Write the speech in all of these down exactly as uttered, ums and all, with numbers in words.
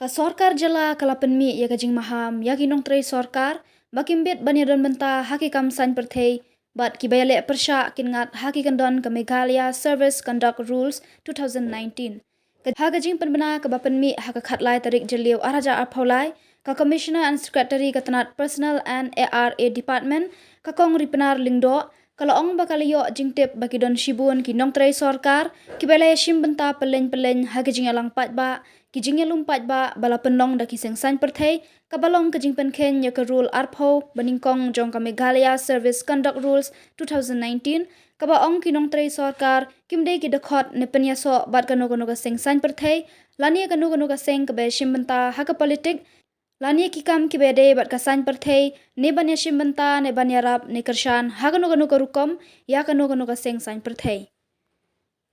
Ka sorkar jylla ka la pynmih ïa ka jingmaham ïa ki nongtrei sorkar ba kim bit ban ïadon bynta ha ki kam saiñ pyrthei bad kiba ïaleh pyrshah kin ngat ha ki kyndon ka Meghalaya Service Conduct Rules two thousand nineteen. Ha ka jingpynbna kaba pynmih ha ka khatlai tarik Jylliew arhajar arphew lai, ka Commissioner and Secretary ka tnat Personnel and A R A Department, ka Kong Ripenar Lyngdoh, ka la ong ba ka la ïoh jingtip ba ki don shibun ki nongtrei sorkar kiba la ïashim bynta pylleng pylleng ha ki jingïalang paidbah, ki jingïalum paidbah ba la pynlong da ki seng saiñ pyrthei, kaba long ka jingpynkheiñ ïa ka rule arphew banyngkong jong ka Meghalaya Service Conduct Rules two thousand nineteen, kaba ong ki nongtrei sorkar kim dei ki dkhot ne pynïasoh bad kano kano ka seng saiñ pyrthei, lane kano kano ka seng kaba ïashim bynta ha ka politik, lane ki kam kiba ïadei bad ka saiñ pyrthei, ne ban ïashim bynta ne ban ïarap ne kyrshan ha kano kano ka rukom ïa kano kano ka seng saiñ pyrthei.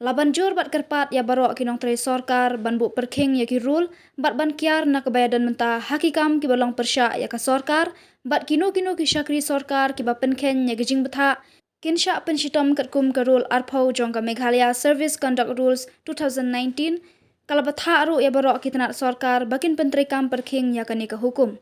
La ban jur bad kyrpad ïa baroh ki nongtrei sorkar ban buh pyrkhing ïa ki rule bad ban kiar na kaba ïadon bynta ha ki kam kiba long pyrshah ïa ka sorkar, bad kino kino ki shakri sorkar kiba pynkheiñ ïa ki jingbthah kin shah pynshitom katkum ka rule arphew jong ka Meghalaya Service Conduct Rules two thousand nineteen. Ka la bthah ruh ïa baroh ki tnat sorkar ba kin pyntreikam pyrkhing ïa kane ka hukum.